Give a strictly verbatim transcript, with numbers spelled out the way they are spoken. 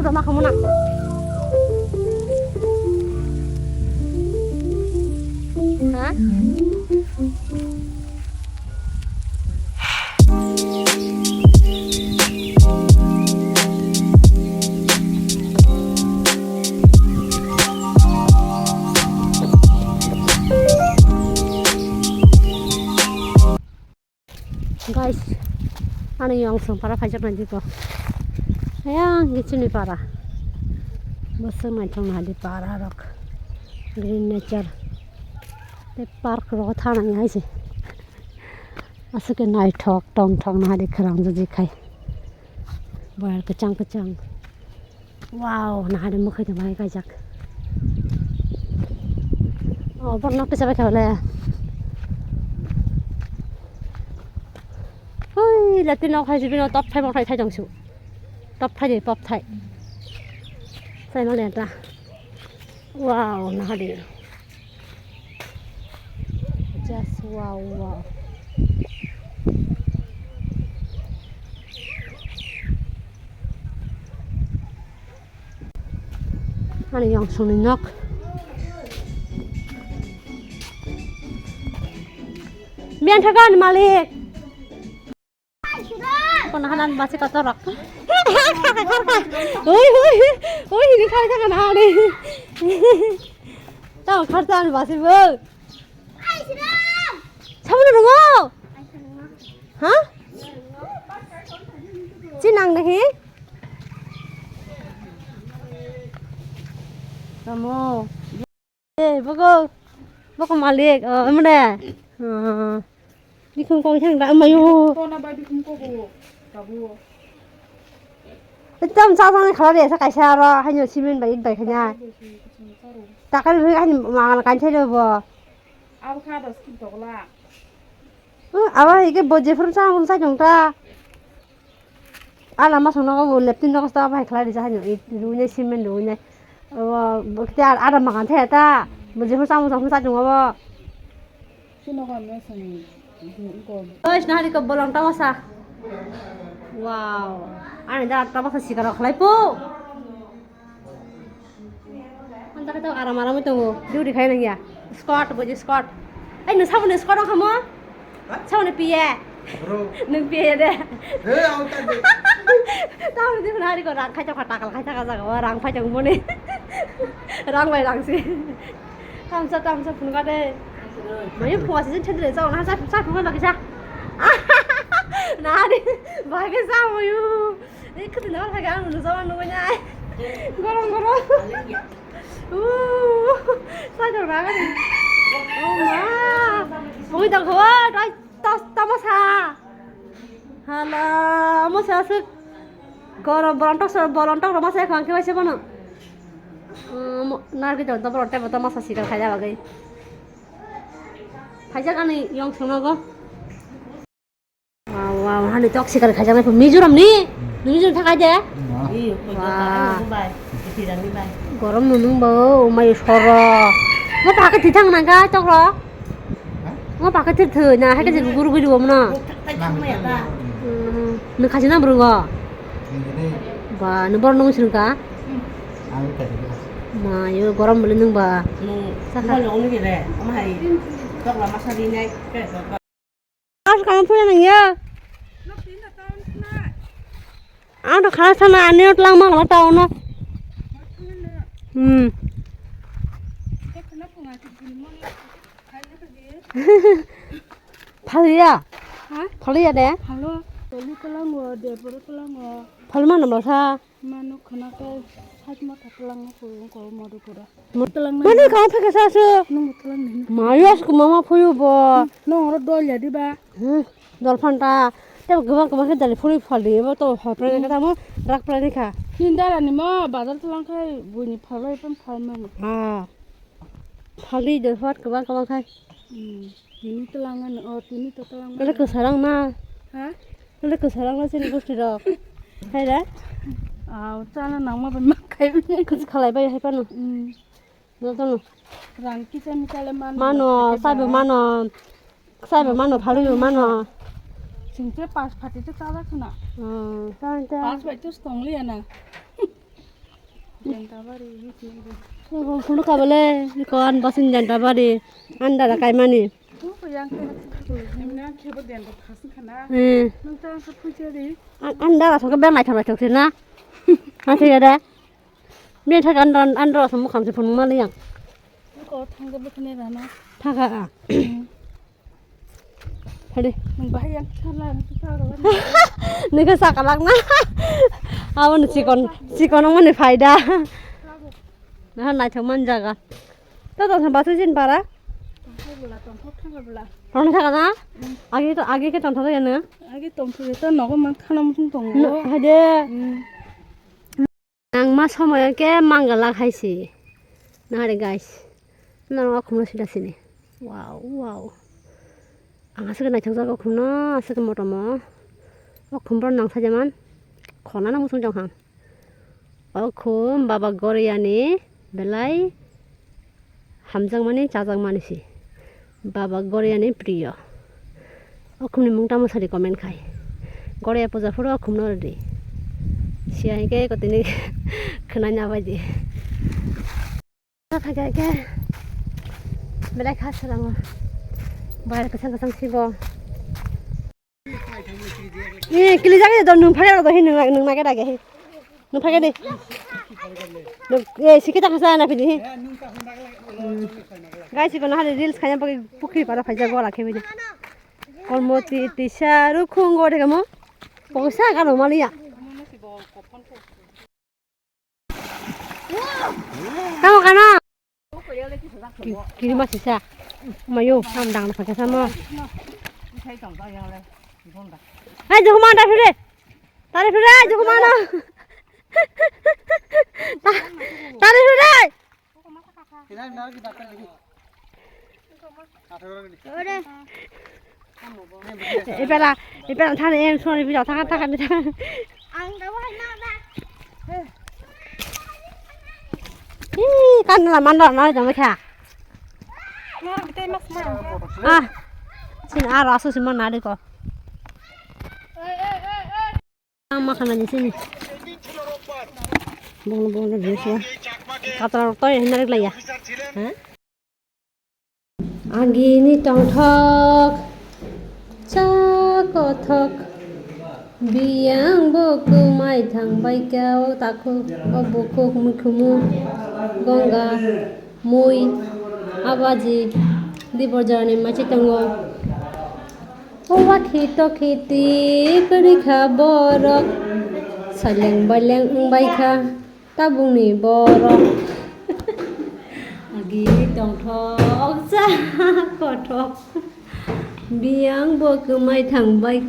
Tama kamu na. Ha? Guys, ani yong song para phaijak nai diko. Ayang gichini para. Bwswk naithok nai di para rok. Green nature. Tei park rogo thana nai se. Aswk khe naithok tongthok nai di khwrang jodi khai. Boyar kwchang kwchang. Wow, nahari mwkhai tongmani kaijak. Oh, borok nok tisa bai kha le. Hui, lati nok hai sibino top thai mok thai thai tongsu. Top thai de, top thai. Sai ma le ta. Wow, nahari. Just wow, wow. Ani yong songni nok. Biyan thakan malik. Kono hanan basi kotor rok. Oi, oi, oi, ini kali jangan hari. Tahu kerjaan basi bu. Sabu na rongo. Ha? Chinang nahi? Kamu. Eh, boko. Boko malik. Oh, emre. Oh. Bikhung kok thang da mayu. Kona bai bikhung kok bo. Tabu. Tam sa sa khala de sa kaisa aro hanyo simen bai bai khanya. Takar ri hanyo mangan kan thai bo. Abo kha dos kin tokla. Abo hike bo jephuru sa mun sa jong ta. Ala masong nogo bo leptin nogo sta bai khlai rijak haino, it ruinai cement ruinai. Abo bo kiti ar, ara makan thaya ta. Bo jephuru samung samung sa tongo bo. Guys, nahari ko bolong tamasa. Wow. Ani da tamasa sikaro khlai po. Ang tak tahu aram aram itu duty khai nang ya. Squat, boji squat. Eh, nu sabun squat ang kamu? Hah? Sabun piye? Bro. Nung piye de. He, ang tak de. Tahu di hari ko rang khai chakha takal khai chakha jaga wa rang phai chang mone. Rang bai rang si. Tamsa tamsa phun ka de. Mayu phua si chen de sa na sa sa phun ka kisa. Na de. Bai ke sa mayu. Ni khati na ka ga nu sa nu na. Gorong gorong. Uuh, sai dong na gani. Oh ma. Ui dong ho, dai tas tamasa. Hala, mo sa sik. Gorom bolon tok sa, bolon tok roma sa khang ke waise bono. Nargi dong to bolon tebo tamasa sikal khaja bagai. Khaja gani yong sono go. Wow, wow, hani tok sikar khajaknai pho Mizoram ni? Mizoram thakai de? Iyo, koi Wah. Kota, ano bai, kiti rani bai. Gorom nunung bo, umai soro. Ngo pakhe thithang nangka tok ro? Hah? Ngo pakhe thithoi na, hai kaje guru guru bo mano. Thak, thak, thak, maya ta. Hmm, nung khasi na burung go? Ini. Ba, nung bor nung sirung ka? Hmm. Ang tadi. Ma, yo gorom beli nung ba. Nung, Saka. Nung nung ni re, ama hai. Tok lama sadi nai, ke, ke, ke. Ang kamu punya nang ya? Ang to khana sana ani ot lang ma kala tao no. Hmm. Phalia. Ha? Phalia de. Phalo. Toli kelang wo, de boro kelang wo. Phal ma no sa. Mano khana khe side motha twlangna puro wngkha o Madhupura. Mo-, twlangna mani kha phai kha sa su. Nwng twlangna hino. Mayo as kuma ma phuyu bo. Nwng oro dol ya diba? Hmm, dol phanta. Te gabang gabang khe dali phuri phal di bo to hor prai kha mo rak prai kha. Nini dara ni ma bazar twlang khai buini phalai pan phal mani. Ah. Phal di dol phat gabang gabang khai. Hmm. Tini twlangna, oh, tini to twlangna. Kale kwsarang na. Ha? Kale kwsarang na chini gosti rok. Hai re? Ah, chana nangma bai ma khai. Kwsa khalai bai hai pano. Hmm. No to no. Rang kisa mi kale mano. Mano, saibo mano. Saibo mano, phalwi bo mano. Singse pas phati se chala khna. Hmm, ta ta. Pas bai to stong liya na. Janta bari, ini sini. Oh, kuno kabale, ni kawan basin janta bari, anda da kaimani. Oh, yang ke, ini yang ke bo janta khasing khana. Eh. Nang ta ke puja di. An-, anda la soke bang naithok naithok sina. Hati ya da. Bini thaka andro, andro asam mukhang se phunuk mani yang. Ko thangja bwkhani rana. Thaka a. Hmm. Hadi. Nang bahai yang khala, nang khala. Nang kha sakalak na. Abo ni chikon, chikon mani phaida. Na naithok man jaga. To to basu jin para. Tongthok bwla, tongthok thangla bwla. Tongthok thaka na? Hmm. Agi to, agi ke tongthok ya na? Agi tongthok ya to nogo man khana muchung tongo. No, hadi. Hmm. Nangma somoyo khe mangalak hai se. Nahare guys. Nang o khumno sida sini. Wow, wow. Ang aswk naithok jago khumno, aswk motomo. O khumbo nang sajaman. Khona na musung jong hang. O khum Baba Goriani belai hamjakmani, chajakmani se. Baba Goriani priyo. O khumni mung tamo sadi comment khai. Goria puja phuru o khumno rwdi. Siya hinkhe kotini khwnani abaidi. Thaka khe belai kha srango. Bayar kwchang kwchang sibo. Eh, kili jaga do nung phage do hin nung nung nage dage hin. Nung phage de. Nung, eh, sikhe ta khasa na pidi hin. Guys, iko na hali reels khaya pagi pukri para phaja gola khebe de. Kolmoti tisa rukhung go de mo. Poisa ga no maliya. Tamo kano? Ki-, kiri ma sisa. Mayo, sam dang na phaka samo. Hai, jukuma ta phire. Tari phire, jukuma no. Ta-, tari phire. Ipela, ipela thani em soni bijak thang thang bijak. Ang da wai ma ba. Ih, kan la man dok na jong kha. Ngor bete mas ma. Ah. Sin aro asu sin man na de ko. Ang ma khana ni sini. Bongno bongno dress ya. Katra rok toy hinna rek laya. Ha? Agini tongthok cha kothok. Biyang bo kwmai thang bai kha o takhuk o bukhuk mukhumu gongga mui abaji diborjarni machi tongo. O wakhi tokhi twi kwrwi kha borok, saleng baileng wng bai kha tabukni borok. Agi tongthok cha kothok, biyang bo kwmai thang bai.